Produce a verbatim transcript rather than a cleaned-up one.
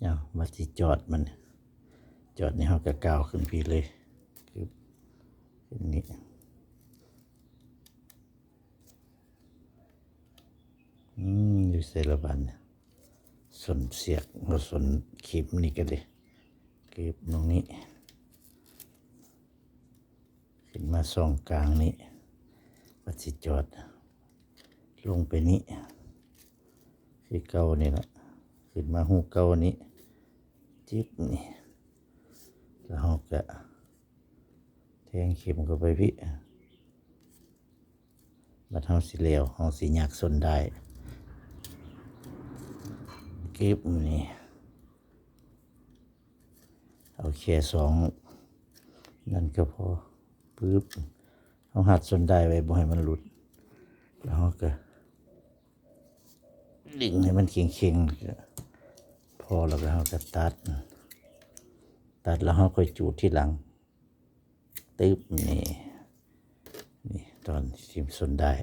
เอามาสิจอดมัน จอดนี่เฮาก็กาวขึ้นพี้เลย คือขึ้นนี่ อืม อยู่ใส่ละบัดเนี่ย ส้นเสียก บ่ส้นขีบนี่ก็ได้ ขีบตรงนี้ ขึ้นมาซองกลางนี้ ว่าสิจอด ลงไปนี้ คือเก่านี่ละ ขึ้นมาฮูเก่านี้ จึ๊บนี่ แล้วเฮาก็แทงเข็มเข้าไปพี้ บัดเฮาสิแล้ว เฮาสิยักส้นด้าย กึ๊บนี่ เอาแค่สอง นั่นก็พอ ปึ๊บ เฮาหัดส้นด้ายไว้บ่ให้มันหลุด แล้วเฮาก็ ดึงให้มันเข็งๆ ก็พอ แล้วก็เฮาก็ตัด ตัดแล้วเฮาค่อยจูดทีหลัง ตึ๊บ นี่ นี่ตอนสิมส้นด้าย